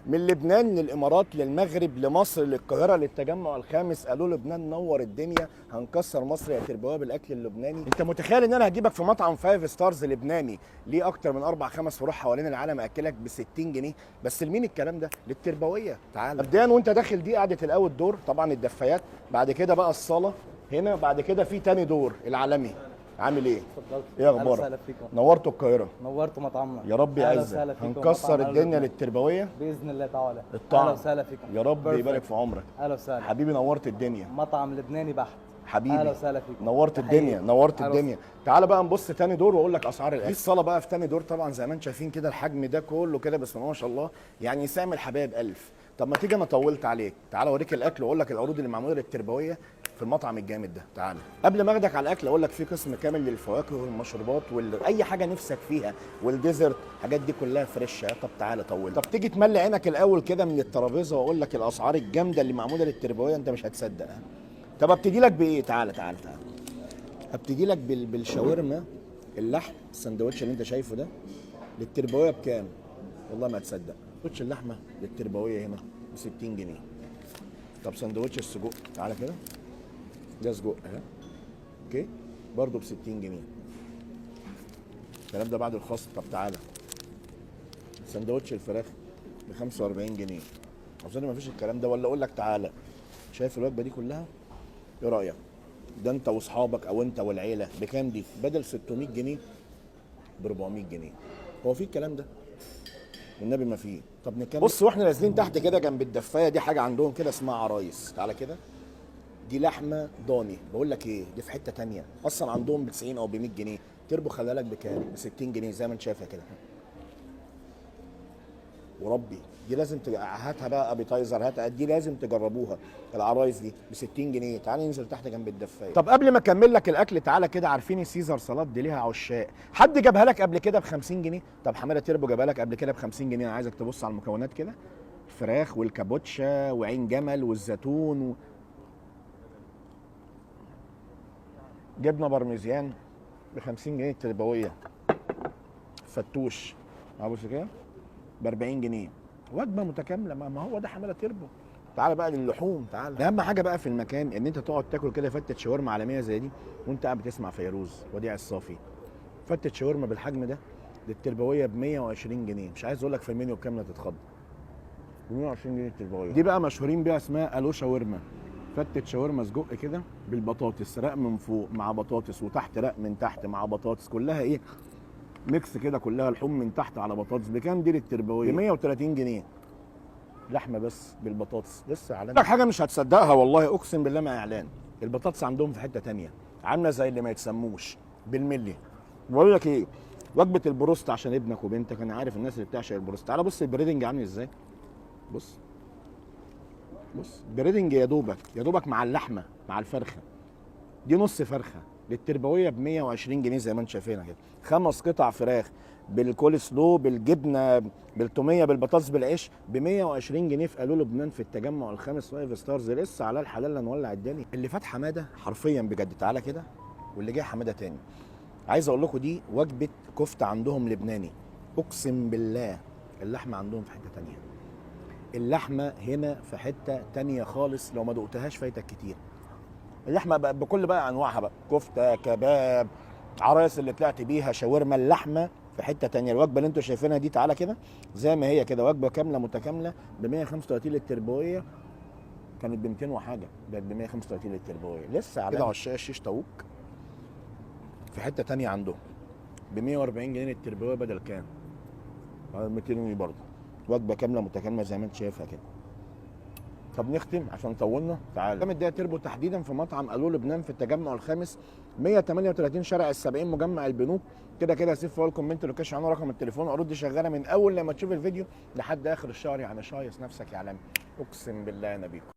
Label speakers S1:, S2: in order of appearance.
S1: من لبنان للامارات للمغرب لمصر للقاهره للتجمع الخامس. قالوا لبنان نور الدنيا، هنكسر مصر يا تربوية بالاكل اللبناني. انت متخيل ان انا هجيبك في مطعم five stars لبناني ليه اكتر من اربع خمس فروع حوالين العالم، اكلك ب 60 جنيه بس؟ لمين الكلام ده؟ للتربويه. تعال مبدئيا وانت داخل دي قعدة ال outdoor، طبعا الدفايات، بعد كده بقى الصاله هنا، بعد كده في تاني دور العالمي. عامل ايه؟
S2: اتفضلت.
S1: ايه اخبارك؟
S2: اهلا وسهلا فيكم.
S1: نورتوا القاهره.
S2: نورتوا مطعمنا.
S1: يا رب
S2: اهلا
S1: يعزك.
S2: وسهلا فيكم.
S1: هنكسر
S2: مطعم
S1: الدنيا
S2: أهلا
S1: للتربويه.
S2: باذن الله تعالى.
S1: الطعم.
S2: اهلا وسهلا فيكم.
S1: يا رب
S2: Perfect.
S1: يبارك في عمرك.
S2: اهلا وسهلا.
S1: حبيبي، نورت الدنيا.
S2: مطعم لبناني بحت.
S1: حبيبي،
S2: اهلا وسهلا فيكم.
S1: نورت
S2: تحية.
S1: الدنيا، نورت
S2: أهلا.
S1: الدنيا. تعال بقى نبص تاني دور واقول لك اسعار الاكل. دي الصاله بقى في تاني دور، طبعا زي ما انتم شايفين كده الحجم ده كله كده، بسم الله ما شاء الله، يعني سام الحبايب 1000. طب ما تيجي، انا طولت عليك، تعال اوريك الاكل واقول لك العروض اللي معمولة للتربويه في المطعم الجامد ده. تعال قبل ما اخدك على الاكل اقول لك في قسم كامل للفواكه والمشروبات اي حاجة نفسك فيها وال dessert، الحاجات دي كلها fresh. طب تعالى طول، طب تيجي تملي عينك الاول كده من الترابيزة واقول لك الاسعار الجامدة اللي معمولة للتربويه، انت مش هتصدقها. طب ابتدي لك بايه؟ تعالى تعالى تعالى، ابتدي لك بالشاورما اللحم، السندوتش اللي انت شايفه ده للتربويه بكام؟ والله ما تصدق، سندوتش اللحمة للتربويه هنا ب 60 جنيه. طب سندوتش السجق، تعالى كده، ده سجق اهي، okay، برضه ب 60 جنيه. الكلام ده بعد الخصم. طب تعالى سندوتش الفراخ ب 45 جنيه. اظن ما فيش الكلام ده، ولا اقول لك تعالى، شايف الوجبة دي كلها؟ ايه رايك؟ ده انت واصحابك او انت والعيلة بكام دي؟ بدل 600 جنيه ب 400 جنيه. هو في الكلام ده؟ والنبي ما فيه. طب نكمل. بص واحنا نازلين تحت كده جنب الدفايه دي حاجة عندهم كده اسمها عرايس. تعالى كده، دي لحمه ضاني، بقول لك ايه، دي في حتة تانية اصلا، عندهم ب 90 او ب 100 جنيه. تربو خلالك لك بكام؟ ب 60 جنيه زي ما انت شايفها كده. وربي دي لازم هاتها بقى appetizer، هاتها دي لازم تجربوها العرايس دي ب 60 جنيه. تعالى ننزل تحت جنب الدفايه. طب قبل ما اكمل لك الاكل تعالى كده، عارفين ال Caesar salad دي ليها عشاق، حد جابها لك قبل كده ب 50 جنيه؟ طب حمادة تربو جابها لك قبل كده ب 50 جنيه. انا عايزك تبص على المكونات كده، الفراخ والكابوتشا وعين جمل والزيتون جبنه بارميزيان ب 50 جنيه. التربوية فتوش عبص كده ب 40 جنيه، وجبة متكاملة. ما هو ده حمادة تربو. تعالى بقى للحوم، تعالى اهم حاجة بقى في المكان ان انت تقعد تاكل كده فتة شاورما عالمية زي دي وانت قاعد بتسمع فيروز وديع الصافي. فتة شاورما بالحجم ده للتربويه ب 120 جنيه، مش عايز اقول لك في المنيو بكام، لا تتخض. ب 120 جنيه التربوية دي بقى مشهورين بيها، اسمها الو شاورما. فتة شاورما سجق كده بالبطاطس، رق من فوق مع بطاطس وتحت رق من تحت مع بطاطس، كلها ايه mix كده، كلها لحوم من تحت على بطاطس. بكام دي للتربويه؟ ب 130 جنيه، لحمه بس بالبطاطس. لسه اعلان لك حاجة مش هتصدقها والله، اقسم بالله ما اعلان. البطاطس عندهم في حتة تانية، عامله زي اللي ما يتسموش بالملي. بقول لك ايه، وجبة البروست عشان ابنك وبنتك، انا عارف الناس اللي بتعشق البروست. تعالى بص ال breading عامل ازاي، بص بص breading يا دوبك يا دوبك مع اللحمة مع الفرخه دي، نص فرخة للتربويه ب 120 جنيه زي ما انتم شايفينها كده، خمس قطع فراخ بالكول سلو بالجبنه بالتوميه بالبطاطس بالعيش ب 120 جنيه في الو لبنان في التجمع الخامس five stars. لسه على الحلال نولع الدنيا. اللي فات حمادة حرفيا بجد، تعالى كده واللي جاي حمادة تاني. عايز اقول لكم دي وجبة كفته عندهم لبناني، اقسم بالله اللحمة عندهم في حتة تانية، اللحمة هنا في حتة تانية خالص، لو ما دقتهاش فايتك كتير. اللحمة بقى بكل بقى انواعها بقى، كفته، كباب، عرايس اللي طلعت بيها، شاورما، اللحمة في حتة تانية. الوجبة اللي انتوا شايفينها دي تعالى كده زي ما هي كده، وجبة كاملة متكاملة ب 135 للتربويه، كانت ب 200 وحاجه، بقت ب 135 للتربويه. لسه على كده عشاق الشيش طاووق في حتة تانية عندهم ب 140 جنيه للتربويه بدل كام؟ 200 جنيه برضه، وجبة كاملة متكاملة زي ما انت شايفها كده. طب نختم عشان طولنا. تعالى كام الدقيقة تربو تحديدا في مطعم الو لبنان في التجمع الخامس 138 شارع السبعين مجمع البنوك. كده كده هسيب في comment location عنه رقم التليفون. العروض دي شغالة من اول لما تشوف الفيديو لحد اخر الشهر، يعني شايص نفسك يا عالمي، اقسم بالله انا بيكم.